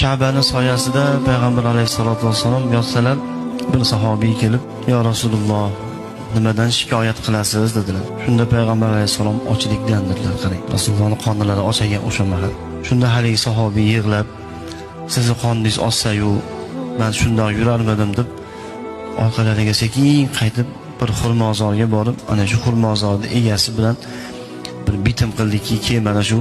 Ka'bani soyasida payg'ambar alayhissalotu vassalom yotsalar, bir sahobiy kelib, "Yo Rasululloh, nimadan shikoyat qilasiz?" dedilar. Shunda payg'ambar alayhissalom ochlikdan dedilar. Qarang, Rasulullohni qornilari och ekan o'sha mahal. Shunda haligi sahobiy yig'lab, "Sizni qorningiz ochsa-yu, man shundoq yurarmidim?" deb orqalariga sekin qaytib bir xurmozorga borib, ana shu xurmozorni egasi bilan bir bitim qildiki, "Keyin mana shu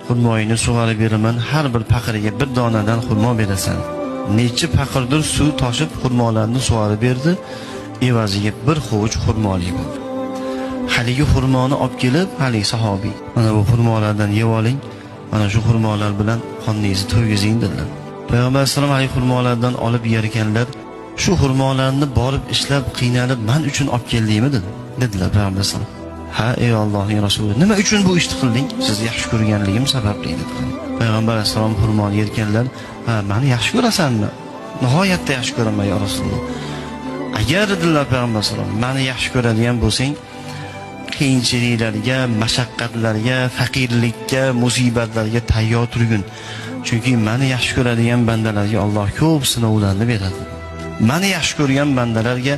xurmoyini sug'arib beraman, har bir paqiriga bir donadan xurmo berasan." Necha paqirdir suv toshib xurmolarni sug'arib berdi, evaziga bir hovuch xurmolik bo'ldi. Haligi xurmoni olib kelib, haligi sahobiy, "Mana bu xurmolardan yeb oling, mana shu xurmolar bilan qorningizni to'ygizing", dedilar. Payg'ambar alayhissalom haligi xurmolardan olib yer ekanlar, "Shu xurmolarni borib ishlab, qiynalib man uchun olib keldingmi?" dedi. Dedilar payg'ambar alayhissalom. "Ha, ey Allohning rasuli, nima uchun bu ishni qilding?" "Sizni yaxshi ko'rganligim sababli", dedi. Payg'ambar alayhissalom xurmoni yerkanlar, "Ha, meni yaxshi ko'rasanmi?" "Nihoyatda yaxshi ko'raman, yo Rasululloh." "Agar, dedilar payg'ambar alayhissalom, meni yaxshi ko'radigan bo'lsang, qiyinchiliklarga, mashaqqatlarga, faqirlikka, musibatlarga tayyor turgin. Chunki meni yaxshi ko'radigan bandalarga Alloh ko'p sinovlarni beradi. Meni yaxshi ko'rgan bandalarga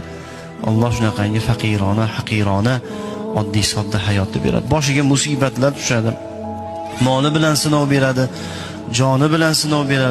Alloh shunaqangi faqirona, haqirona, oddiy sodda hayotni beradi. Boshiga musibatlar tushadi. Moli bilan sinov beradi, joni bilan sinov beradi.